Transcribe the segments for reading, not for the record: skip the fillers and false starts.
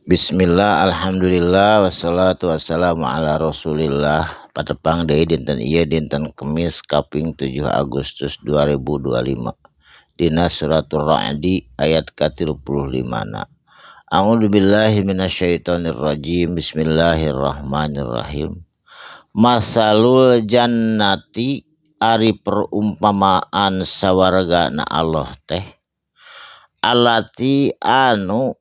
Bismillah, alhamdulillah, wassalatu wassalamu ala rasulillah. Patepang deui dinten ieu, dinten Kemis kaping 7 Agustus 2025, dina suratul Ra'di ayat ka-35 na. A'udzu billahi minasyaitonir rajim. Bismillahirrahmanirrahim. Masalul jannati, ari perumpamaan sawargana Allah teh, allati anu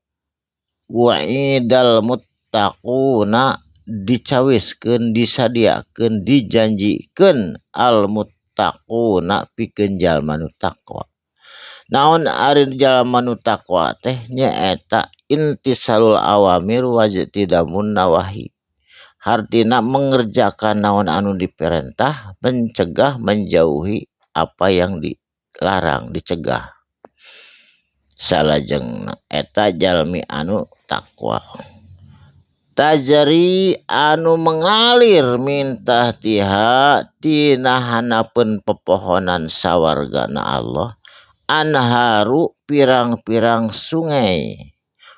wa'idal muttaquna, dicawiskeun, disadiakeun, dijanjikeun al muttaquna pikeun jalma nu taqwa. Naon ari jalma nu taqwa teh? Nyaeta imtisalul awamir wajtinamun nawahi, hartina mengerjakan naon anu diperintah, mencegah, menjauhi apa yang dilarang, dicegah. Salajengna eta jalmi anu taqwa. Tajri, anu mengalir, min tahtiha, tina handapeun pepohonan sawargana Allah, anharu, pirang-pirang sungai.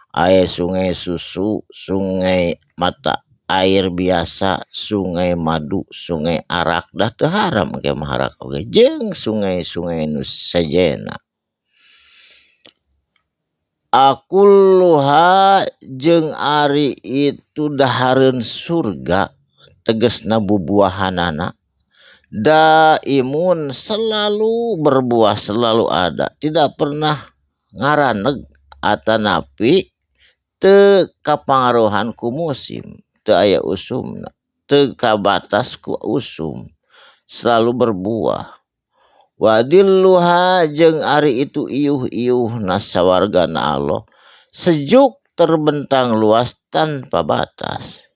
Aya sungai susu, sungai mata air biasa, sungai madu, sungai arak, dah teu haram engke mah arak oge, jeung sungai-sungai nu sejenna. Akuluha, jeung ari itu dahareun surga, tegesna bubuahanana, daimun, selalu berbuah, selalu ada, tidak pernah ngaraneg atanapi teu kapangaruhan ku musim, teu aya usumna, teu kabatas ku usum, selalu berbuah. Wa dzilluha, jeung ari itu iuh-iuhna sawargana Allah, sejuk, terbentang luas tanpa batas.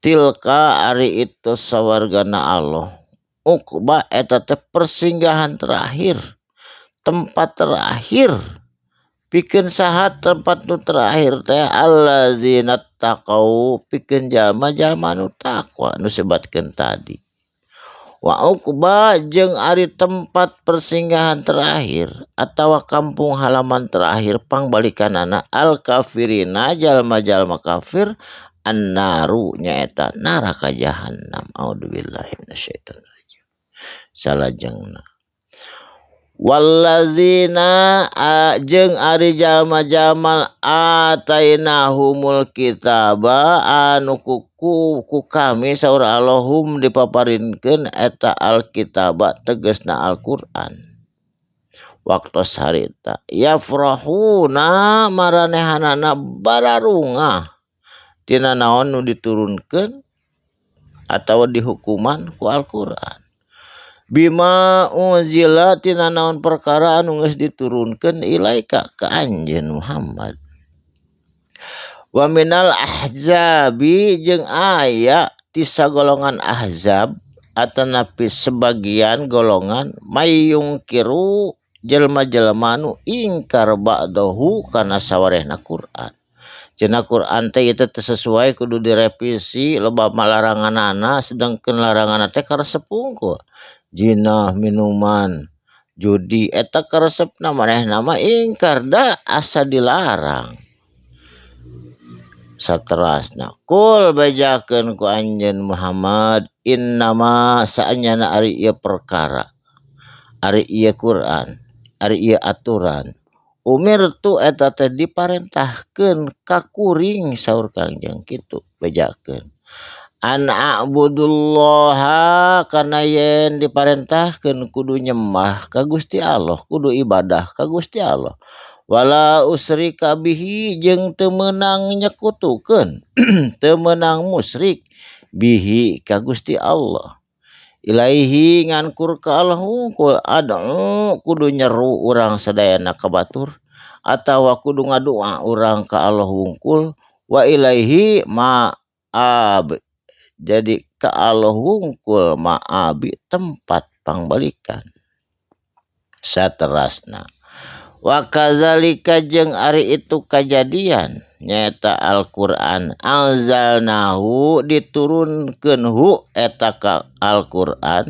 Tilka, ari itu sawargana Allah, uqba, eta teh persinggahan terakhir, tempat terakhir. Pikeun saha tempat nu terakhir teh? Alladzina taqau, pikeun jalma-jalma nu taqwa nu sebatkeun tadi. Wa uqba, jeung ari tempat persinggahan terakhir atawa kampung halaman terakhir, pangbalikanana, al kafirina, jalma-jalma kafir, annaru, nyaeta neraka jahannam. A'udzubillahi minasyaitonir rajim. Salajengna walladzina, jeung ari jalma-jalma, atainahumul kitaba, anu ku ku kami, saur Allah, hum, dipaparinkeun eta alkitaba, tegesna Al-Qur'an waktos harita, yafrahuna, maranehanana bararungah tina naon nu diturunkeun atawa dihukuman ku Al-Qur'an, bima unzila, tina naon perkara anu geus diturunkeun, ilaika, ka anjeun Muhammad. Wa minal ahzabi, jeung aya ti sagolongan ahzab atanapi sebagian golongan, may yungkiru, jelema-jelema nu ingkar, ba'dahu, kana sawarehna Quran. Cenah Quran teh ieu teh sesuai, kudu direvisi, loba laranganana, sedangkeun laranganna teh karesep wungkul, zina, minuman, judi, eta karesepna. Manehna mah ingkar, da asa dilarang. Saterasna qul, bejakeun ku anjeun Muhammad, innama, saenyana ari ieu perkara, ari ieu Quran, ari ieu aturan, umirtu, eta teh diparentahkeun ka kuring, saur Kangjeng kitu bejakeun, an a'budullaha, kana yen diparentahkeun kudu nyembah ka Gusti Allah, kudu ibadah ka Gusti Allah, wala usyrika bihi, jeung teu meunang nyekutukeun, teu meunang musyrik, bihi, ka Gusti Allah. Ilaihi, ngankur ka Allah wungkul, ad'u, kudu nyeru urang sadayana ka batur atawa kudu ngadua urang ka Allah wungkul. Wa ilaihi ma'ab, jadi ka Allah wungkul, ma'abi, tempat pangbalikan. Saterasna wa kadzalika, jeung ari itu kajadian nyaeta Al-Qur'an, anzalnahu, diturunkeun hu eta ka Al-Qur'an,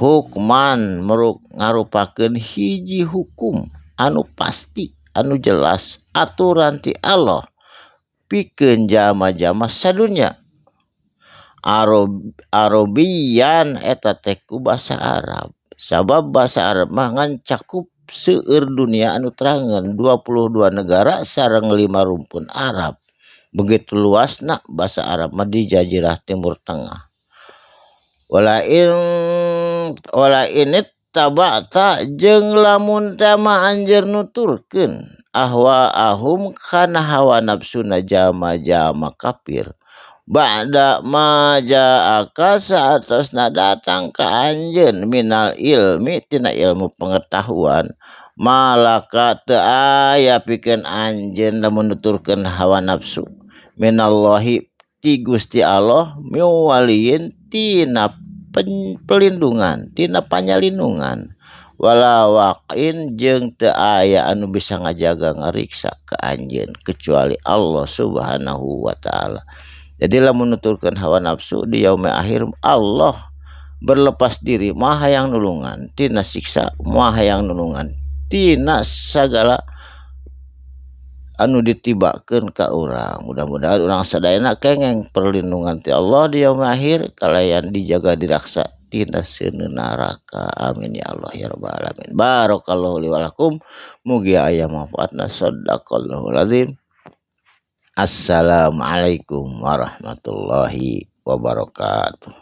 hukman, ngarupakeun hiji hukum anu pasti, anu jelas, aturan ti Allah. Pikeun jalma-jalma sadunya. Arabian eta teh ku basa Arab. Sabab basa Arab mah ngan cakup seueur dunia anu terangeun 22 negara sareng 5 rumpun Arab. Begitu luasna basa Arab mah di Jazirah Timur Tengah. Wala in wala init tabata jeung lamun teh mah anjeun nuturkeun ahwa ahum kana hawa nafsuna jalma-jalma kafir. Ba'da ma ja'aka saatasna datang ka anjeun minal ilmi tina ilmu pengetahuan malaka teu aya pikeun anjeun lamun nuturkeun hawa nafsu minallahi ti Gusti Allah miwaliin tina pelindungan tina panyalindungan wala waqin jeung teu aya anu bisa ngajaga ngariksa ka anjeun kecuali Allah Subhanahu wa taala. Jadi lamun nuturkeun hawa nafsu di yaumil akhir Allah berlepas diri maha hayang nulungan tina siksa maha hayang nulungan tina sagala anu ditibakeun ka urang. Mudah-mudahan urang sadayana kengeng perlindungan ti Allah di yaumil akhir kalayan dijaga diraksa tina seuneu neraka. Amin ya Allah ya rabbal alamin. Barakallahu li wa lakum, mugi aya manfaatna. Shadaqallahul azim. Assalamualaikum warahmatullahi wabarakatuh.